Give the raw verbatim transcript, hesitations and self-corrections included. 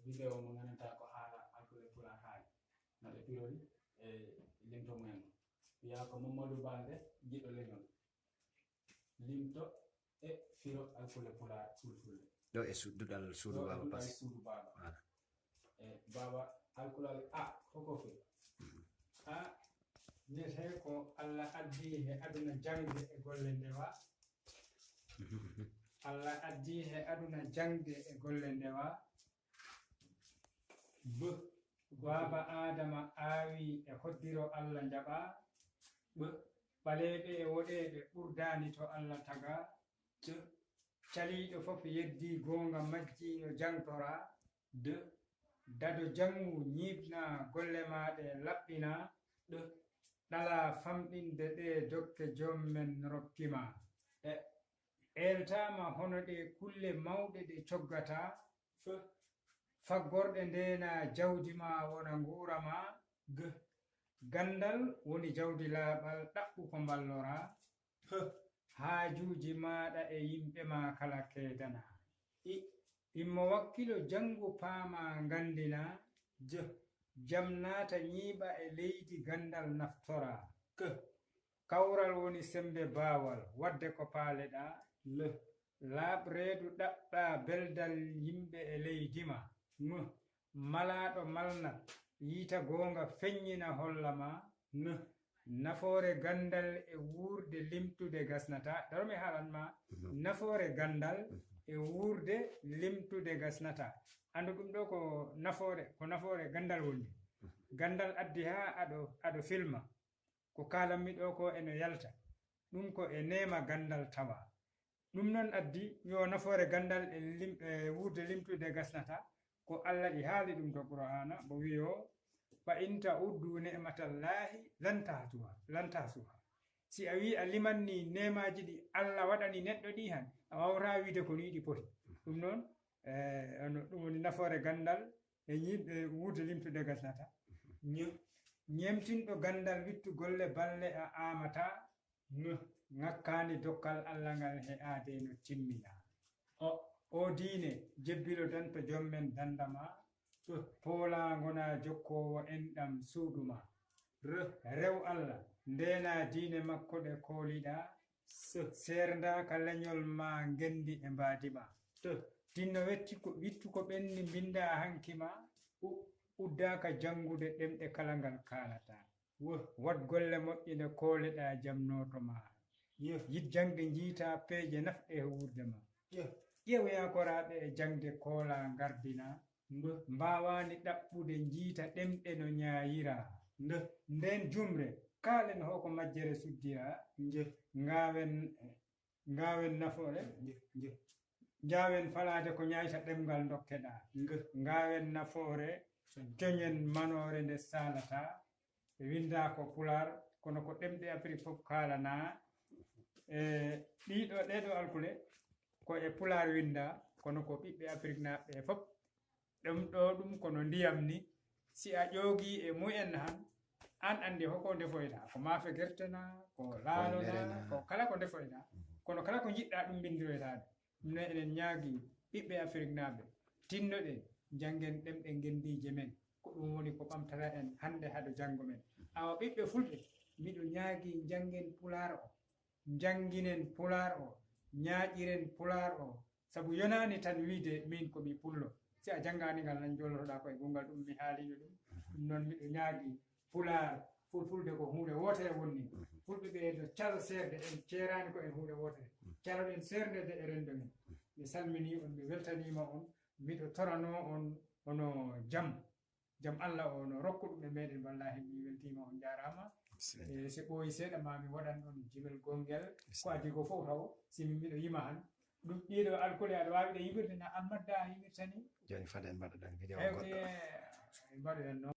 Video mo nganndantaa ko haala alkule pulaar haali. No ɓe pirori e limto mumen. Wiyaa ko Mamadou Balde, jiɗɗo leñol. Limto e firo alkule pulaar fulfulde. Ɗo e su-, duɗal suudu Ɗo e baaba duɗal Pasi. Suudu baaba. Voilà. E baaba alkulal A, hoko fe? A, wiyetee ko Allah addi he aduna jaŋde e golle ndewa. Allah addi he aduna jaŋde e golle ndewa. B, baaba Aadama aawi e hoddiro Allah njaɓa. B, ɓaleeɓe e woɗeeɓe ɓurdaani to Allah taga. C, caliiɗo fof yeddi goonga majji no jaŋtora. D, dado jaŋngu ñiiɓna golle maa ɗe laɓɓina. Ɗ, ɗala famɗinde ɗe dokke joom men rokki ma. E, eeltaama hono ɗe kulle mawɗe ɗe coggata. F, faggorɗe ndeena jawdi ma wona nguura ma. G, ganndal woni jawdi laaɓal ɗaɓɓu ko mballora. H, haajuuji maaɗa e yimɓe ma kala keedana. I, immo wakkilo jaŋngu paama nganndina. J, jam naata ñiiɓa e leydi ganndal naftora. K, kawral woni semmbe baawal waɗde ko paaleɗaa. L, laaɓ reedu ɗaɓɓa beldal yimɓe e leydi ma. M, malaaɗo malnat yiita goonga feññina holla ma. N, nafoore ganndal e wuurde limtude gasnata. Daro mi haalan ma nafoore ganndal e wuurde limtude gasnata. Anndu ɗum ɗo ko nafoore, ko nafoore ganndal woni. Ganndal addi haa aɗo, aɗo filma. Ko kaalanmi ɗo ko eno yalta. Ɗum ko e neema ganndal tawa. Ɗum noon addi yo nafoore ganndal e lim-, e wuurde limtude gasnata. Ko Allah ɗi haali ɗum to Qur'aana, mo wiyo, "Fa in ta'uddu ni'matallahi lan tahsuha, lan tahsuha." Si a wii a limanni neemaaji ɗi Allah waɗani neɗɗo ɗi han, a waawraa wiide ko nii ɗi poti. Ɗum noon, eh, ono, ɗum woni nafoore ganndal e ñi-, e wuurde limtude gasnata. Ñe-, ñeemtinɗo ganndal wittu golle balle a aamata. Ŋakkaani dokkal Allah ngal he aadee no timmina. O, o diine jebbilodan to joom men dandama. P, poola ngona jokkoowo enɗam suudu ma. R, rew Allah, ndeena diine makko ɗe kooliɗaa. S, seernda ka leñol ma ngenndi e mbaadi ma. T, tinno wetti ko, wittu ko ɓenni mbinnda hanki ma. U, udda ka janngude ɗemɗe kala ngal kaalataa. W, waɗ golle moƴƴe nde kooleɗaa jamnooto ma. Y, yiɗ jaŋde njiita peeje nafɗe e wuurde ma. Ƴ, ƴeew yaakoraaɓe e jaŋde koola ngardina. Mb, mbaawaani ɗaɓɓude njiita ɗemɗe no ñaayiraa. Nd, ndeen jumre, kaalen hoko majjere suddira. Nj, ngaawen, ngaawen nafoore. Nj, nj, njaawen falaade ko ñaayta ɗemngal ndokkeɗaa. Nj, ngaawen nafoore, coñen manoore nde saalataa. Ɓe winndaa ko Pulaar, kono ko ɗemɗe Afrik fof kaalanaa. E ɗiɗo, ɗeɗo alkule, ko e Pulaar winndaa, kono ko ɓiɓɓe Afriknaaɓe ɓe fof. Ɗum ɗo, ɗum kono ndiyam ni, si a ƴoogii e mumen han, aan anndi hoko ndefoytaa, ko maafe gerte na, ko laalo na, ko kala ko ndefoytaa. Mhm. Kono kala ko njiɗɗaa ɗum mbinndiroytaade. Ɗum noon eɗen ñaagii ɓiɓɓe Afriknaaɓe, tinnoɗen, njanngen ɗemɗe ngenndiije men. Ko ɗum woni ko ɓamtata en hannde hado janngo men. Awa ɓiɓɓe Fulɓe, miɗo ñaagii njanngen Pulaar o, njannginen Pulaar o, ñaaƴiren Pulaar o, sabu yonaani tan wiide miin ko mi Pullo. Si a janngaani ngal tan jollotoɗaa ko e gonngal ɗum mi haaliino ɗum. Ɗum noon miɗo ñaagii Pulaar, Fulfulde ko huunde wootere wonni. Fulɓe ɓe no calo seerde, en ceeraani ko en huunde wootere. Caloɗen seerndeede e renndo men. Mi salminii on, mi weltaniima on, miɗo toranoo on hono jam. Jam Allah o no rokku ɗum e meɗen, wallaahi mi weltiima, on njaaraama. Bisimilla. E, so ɓooyi seeɗa ma mi waɗan on jimel gongel. Bisimilla. Ko adii ko fof taw, si mi miɗo yima han. Ɗum ɗiɗo alkule aɗa waawi ɗe yimirde na Almadda a yimirtani? Jooni fade en mbaɗa ɗon video goɗɗo. Heewde, mbaɗo en noon.